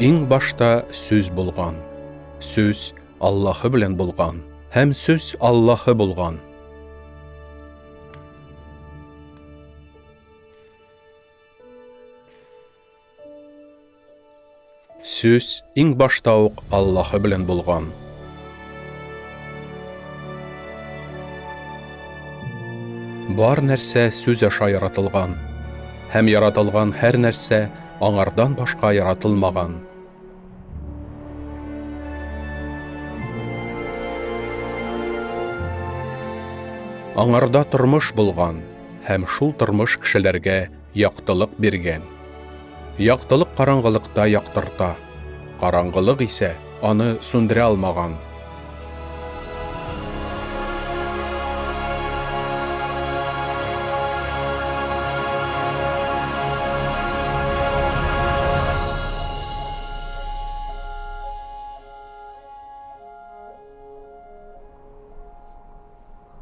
Иң башта сүз булган. Сүз Аллаһы белән булган, һәм сүз Аллаһы булган. Сүз иң башта ук Аллаһы белән булган. Бар нәрсә сүз аша яратылган, һәм яратылган һәр нәрсә аңардан башка яратылмаган. Аңарда тормыш булган, һәм шул тормыш кешеләргә яктылык биргән. Яктылык караңгылыкта яктырта, караңгылык исә аны сүндерә алмаган.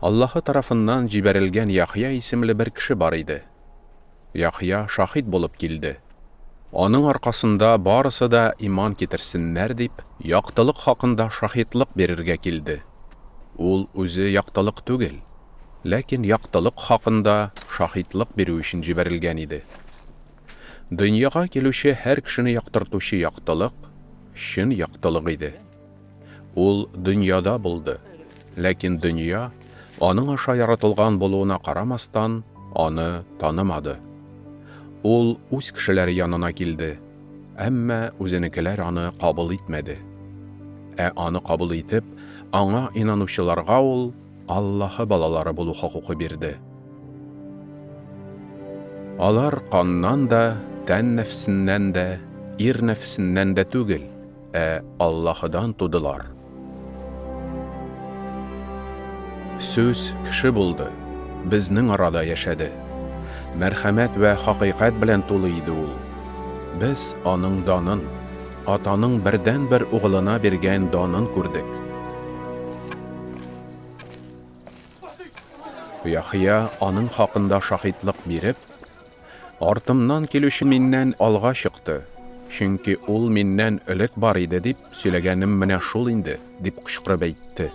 Аллаһы тарафыннан җибәрелгән Яхъя исемле бер кеше бар иде. Яхъя шаһит булып килде. Аның аркасында барысы да иман китерсеннәр дип, яктылык хакында шаһитлык бирергә килде. Ул үзе яктылык түгел, ләкин яктылык хакында шаһитлык бирү өчен җибәрелгән иде. Дөньяга килүче һәр кешене яктыртучы яктылык, чын яктылык иде. Ул дөньяда булды, ләкин дөнья, аның аша яратылган булуына карамастан, аны танымады. Ул үз кешеләре янына килде, әмма үзенекеләр аны кабул итмәде. Ә аны кабул итеп, аңа инанучыларга ул Аллаһы балалары булу хокукы бирде. Алар каннан да, тән нәфесеннән дә, ир нәфесеннән дә түгел, ә Аллаһыдан тудылар. Сүз кеше булды, безнең арада яшәде. Мәрхәмәт вә хакыйкать белән тулы иде ул. Без аның данын, Атаның бердәнбер угылына биргән данын күрдек. Яхъя аның хакында шаһитлык биреп, Артымнан килүче миннән алга чыкты, чөнки ул миннән элек бар иде, дип сөйләгәнем менә шул инде, дип кычкырып әйтте.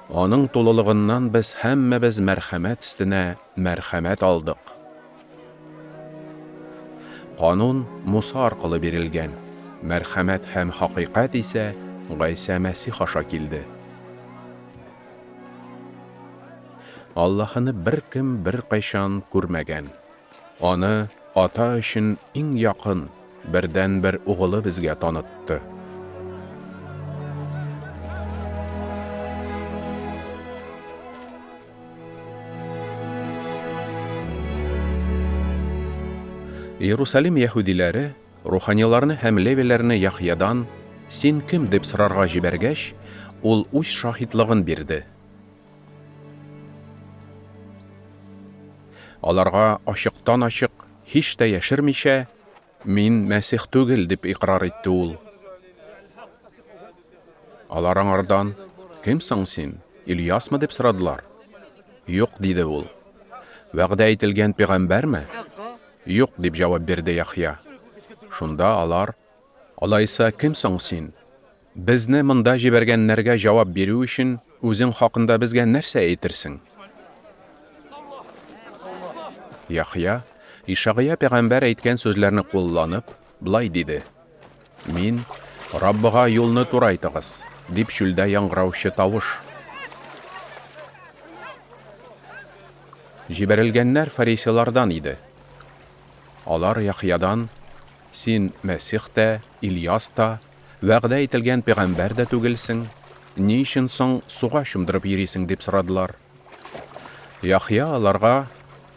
Аның тулылыгыннан без һәммәбез мәрхәмәт өстенә мәрхәмәт алдык. Канун Муса аркылы бирелгән, мәрхәмәт һәм хакыйкать исә Гайсә Мәсих аша килде. Аллаһыны беркем беркайчан күрмәгән. Аны Ата өчен иң якын, бердәнбер Угылы безгә танытты. Иерусалим яһүдиләре руханиларны һәм левиләрне Яхъядан, Син кем? дип сорарга җибәргәч, ул үз шаһитлыгын бирде. Аларга ачыктан-ачык, һич тә яшермичә, Мин Мәсих түгел, дип икърар итте ул. Алар аңардан, Кем соң син, Ильясмы? дип сорадылар. Юк, диде ул. Вәгъдә ителгән пәйгамбәрме? Юк, дип җавап бирде Яхъя. Шунда алар, Алайса, кем соң син? Безне монда җибәргәннәргә җавап бирү өчен, үзең хакында безгә нәрсә әйтерсең? Яхъя, Ишагыя пәйгамбәр әйткән сүзләрне кулланып, болай диде: Мин, Раббыга юлны турайтыгыз, дип чүлдә яңгыраучы тавыш. Җибәрелгәннәр фарисейлардан иде. Алар Яхъядан, Син Мәсих тә, Ильяс та, вәгъдә ителгән пәйгамбәр дә түгелсең, ни өчен соң суга чумдырып йөрисең? дип сорадылар. Яхъя аларга,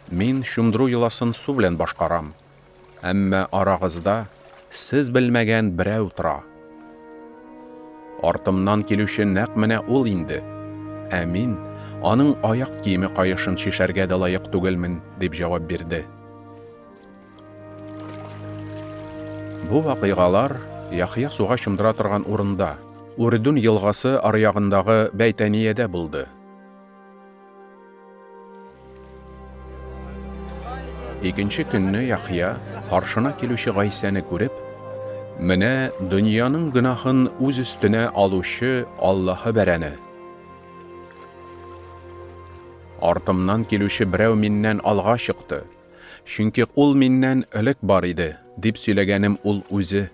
Мин чумдыру йоласын су белән башкарам, әмма арагызда сез белмәгән берәү тора. Артымнан килүче нәкъ менә ул инде, ә мин аның аяк киеме каешын чишәргә дә лаек түгелмен, дип җавап бирде. Бу вакыйгалар Яхъя суга чумдыра торган урында, Үрдүн елгасы аръягындагы Бәйтәниядә булды. Икенче көнне Яхъя, каршына килүче Гайсәне күреп, Менә дөньяның гөнаһын үз өстенә алучы Аллаһы бәрәне! Артымнан килүче берәү миннән алга чыкты, чөнки ул миннән элек бар иде, дип сөйләгәнем ул үзе.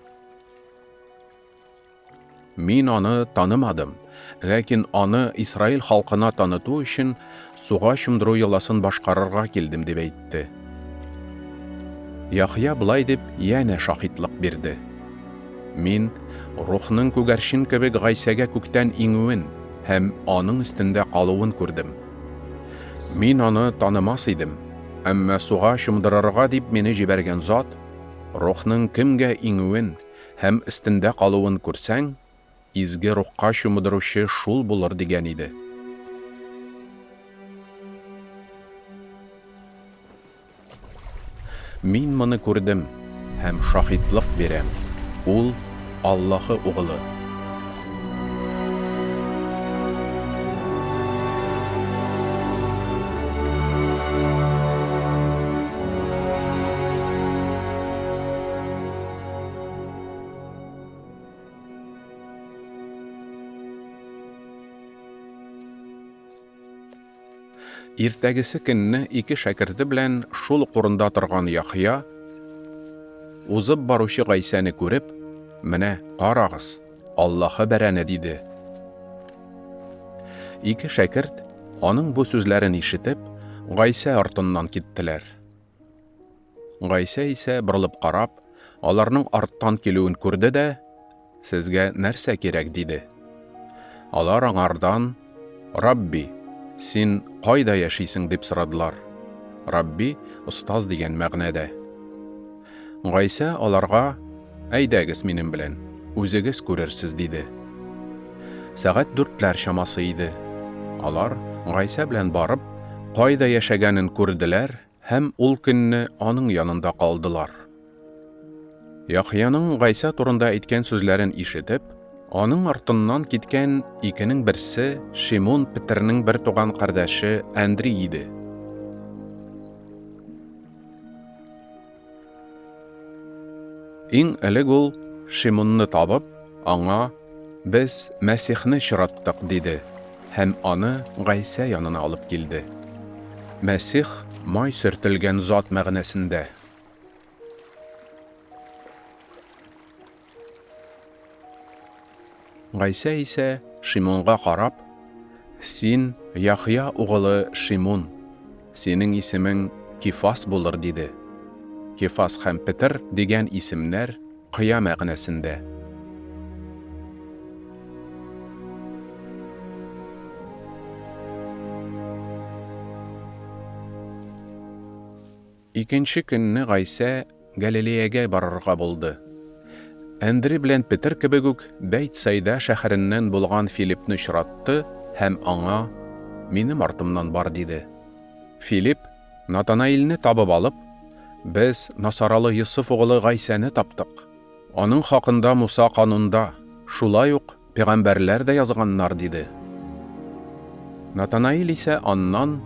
Мин аны танымадым, ләкин аны Исраил халкына таныту өчен суга чумдыру йоласын башкарырга килдем, дип әйтте. Яхъя болай дип янә шаһитлык бирде. Мин Рухның күгәрчен кебек Гайсәгә күктән иңүен һәм аның өстендә калуын күрдем. Мин аны танымас идем, әмма суга чумдырырга дип мине җибәргән зат, Рухның кемгә иңүен һәм өстендә калуын күрсәң, Изге Рухка чумдыручы шул булыр, дигән иде. Мин моны күрдем һәм шаһитлык бирәм, ул, Аллаһы Угылы. Иртәгесе көнне ике шәкерте белән шул ук урында торган Яхъя, узып баручы Гайсәне күреп, Менә, карагыз, Аллаһы бәрәне, диде. Ике шәкерт, аның бу сүзләрен ишетеп, Гайсә артыннан киттеләр. Гайсә исә, борылып карап, аларның арттан килүен күрде дә, Сезгә нәрсә кирәк? диде. Алар аңардан, Рабби, син кайда яшисең? дип сорадылар. Рабби, остаз дигән мәгънәдә. Гайсә аларга, Әйдәгез минем белән, үзегез күрерсез, диде. Сәгать дүртләр чамасы иде. Алар, Гайсә белән барып, кайда яшәгәнен күрделәр Һәм ул көнне аның янында калдылар. Яхъяның Гайсә турында әйткән сүзләрен ишетеп, аның артыннан киткән икенең берсе Шимун Петернең бертуган кардәше Әндри иде. Иң элек ул Шимунны табып, аңа, Без Мәсихне очраттык, диде һәм аны Гайсә янына алып килде. Мәсих, май сөртелгән зат мәгънәсендә. Гайсә исә, Шимунга карап, Син, Яхъя угылы Шимун, синең исемең Кифас булыр, диде. Кифас һәм Петер дигән исемнәр кыя мәгънәсендә. Икенче көнне Гайсә Галилеягә барырга булды. Әндри белән Петер кебек үк Бәйтсайда шәһәреннән булган Филипне очратты һәм аңа, Минем артымнан бар, диде. Филип, Натанаилне табып алып, Без Насаралы Йосыф угылы Гайсәне таптык. Аның хакында Муса канунда, шулай ук пәйгамбәрләр дә язганнар, диде. Натанаил исә аннан,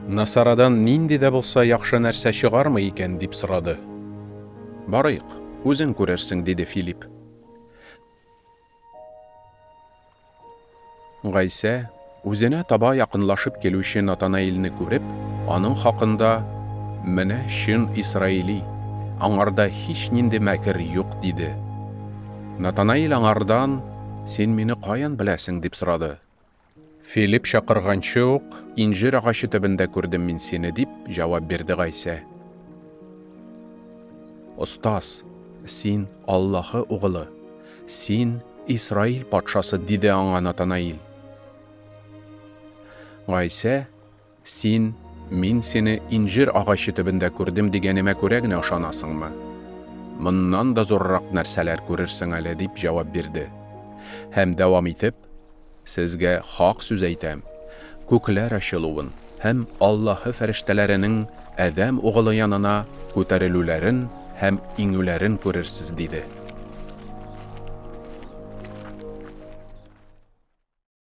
Насарадан нинди дә булса яхшы нәрсә чыгармы икән, дип сорады. Барыйк, үзең күрерсең, диде Филипп. Гайсә, үзенә таба якынлашып килүче Натанаилне күреп, аның хакында, Менә чын исраили, аңарда һичнинди мәкер юк, диде. Натанаил аңардан, Син мине каян беләсең? дип сорады. Филипп чакырганчы ук, инҗир агачы төбендә күрдем мин сине, дип җавап бирде Гайсә. Остаз, син Аллаһы Угылы, син Исраил патшасы, диде аңа Натанаил. Гайсә, Син, мин сине инҗир агачы төбендә күрдем дигәнемә күрә генә ышанасыңмы? Моннан да зуррак нәрсәләр күрерсең әле, дип җавап бирде. Һәм дәвам итеп, Сезгә хак сүз әйтәм, күкләр ачылуын һәм Аллаһы фәрештәләренең Адәм Угылы янына күтәрелүләрен һәм иңүләрен күрерсез, диде.